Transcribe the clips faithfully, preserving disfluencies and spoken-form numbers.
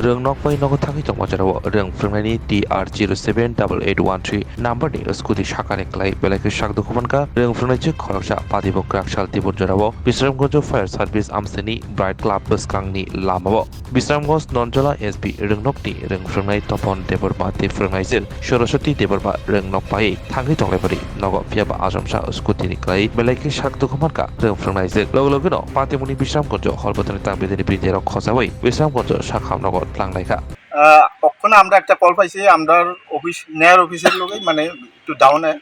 Rwngnok bai nogo thangwi tongma jorao rwng phwrwngnaini T R zero seven double eight one three number ni scooty sakani kwlai belai khe sak dukhu mankha rwng phwrwngnaijwk khoroksa. Patibo kwrak sal tibur jorao Bisramganj Fire Service amchaini Bright Club bwskangni lamao Bisramganj Nonjola S B rwngnokni rwng phwrwngnai Topon Debbarma tei phwrwngnaijwk Saraswati Debbarma rwngnok bai thangwi tonglaibari nogo, phiyaba achomsa scooty ni kwlai belai khe sak dukhu mankha rwng phwrwngnaijwk. Loge logeno patimungni Bisramganj Hall bwtharni tang bidini bidirok khojaui Bisramganj sakham nogo tlang laikha. আহ, তখন আমরা একটা কল পাইছি, আমরার অফিস, নেয়ার অফিসের লোকেই, মানে, একটু ডাউনে,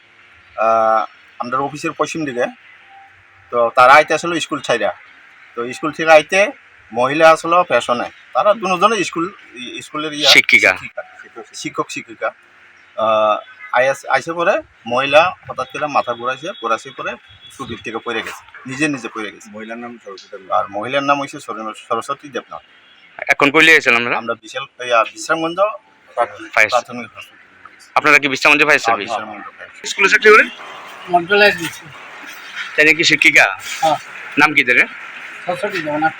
আহ, আমরার অফিসের পশ্চিম দিকে। তো তারা আইতে আসলে স্কুল ছাইরা। তো স্কুল থেকে আইতে মহিলা আসলে পেছনে। তারা দুজনে স্কুল, ই-, স্কুলের ইয়া, শিক্ষিকা। শিক্ষিকা, শিক্ষক, শিক্ষিকা। আহ, আইস-, আইসে পরে মহিলা হঠাৎ করে মাথা ঘুরাইছে, ঘুরাইছে পরে স্কুটির থেকে পড়ে গেছে, নিজে নিজে পড়ে গেছে। মহিলার নাম সরস্বতী দেবনাথ। আর মহিলার নাম হইছে সর-, সরস্বতী দেবনাথ। এখন কই লিয়ে গেছিলেন আপনারা? আমরা বিশাল, ইয়া, বিশ্রামগঞ্জ প্রাথ-, ফায়ার প্রাথমিক হসপিটাল। আপনারা কি বিশ্রামগঞ্জ ফায়ার হ্যাঁ, সার্ভিস? Bishramganj fire service. স্কুলের ছাত্রী বলে? মন্ডল এসবিসি। তাই নাকি শিক্ষিকা? হ্যাঁ। নাম কি তাদের? সরস্বতী দেবনাথ।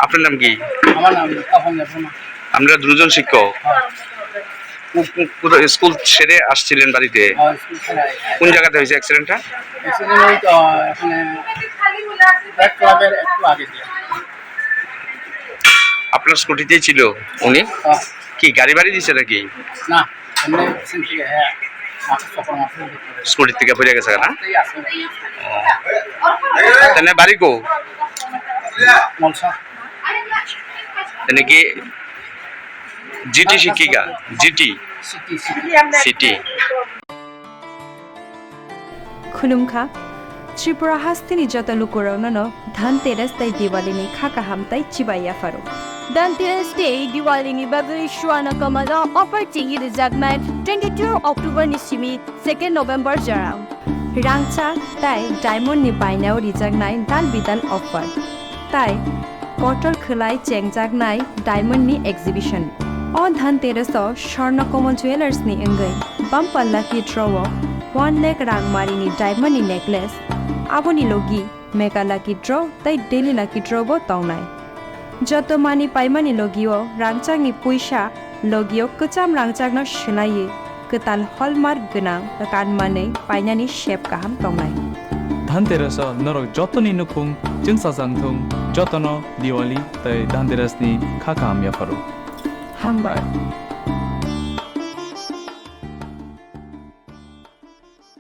আপনার নাম কি? আমার নাম তপন দেববর্মা। আমরা দুজন শিক্ষক। হ্যাঁ। কোথায় স্কুল ছেড়ে আসছিলেন বাড়িতে? হ্যাঁ, স্কুল ছেড়ে আসছি। কোন জায়গাতে হয়েছে অ্যাক্সিডেন্টটা? অ্যাক্সিডেন্ট ওই তো এখানে প্রেস ক্লাবের একটু আগে দিয়ে। আপনার স্কুটিতেই ছিল উনি? হ্যাঁ। কি গাড়ি বাড়ি দিছে নাকি? না, এমনি পিছন থেকে, হ্যাঁ, মাথার চক্কর মারছে। স্কুটি থেকে পড়ে গেছে না? রাস্তায় আছে। ও। তাহলে বাড়ি কো? মলসা। তাহলে কি জিটি শিক্ষিকা? GT? City, city. City. Khulumkha, Tripura hasteni joto lukurokno no Dhanteras tei Diwali ni kha kaham tei chibai yapharo. Dhanteras tei Diwali ni bagwi Swarna Kamal o offer chengwi rijaknai twenty-two October ni simi second November jorao. Rangchak tei diamond ni bainao rijaknai dal bidal offer. Tai kotor khwlai chengjaknai diamond ni exhibition. O Dhanteras o Swarna Kamal Jewellers ni wngwi bumper lucky draw o one lakh rang mari ni diamond ni necklace, aboni logi mega lucky draw tei daily lucky draw bo tongnai. Joto mani paimani logi o rangchak ni puisa logi o kwcham rangchak no swlaiwi kwtal hallmark gwnang kan manwi painani sep kaham tongnai. Dhanteras o norok jotoni nukhung chwngsajak thung, jotono Diwali tei Dhanteras ni kha kaham yapharo. Hambai.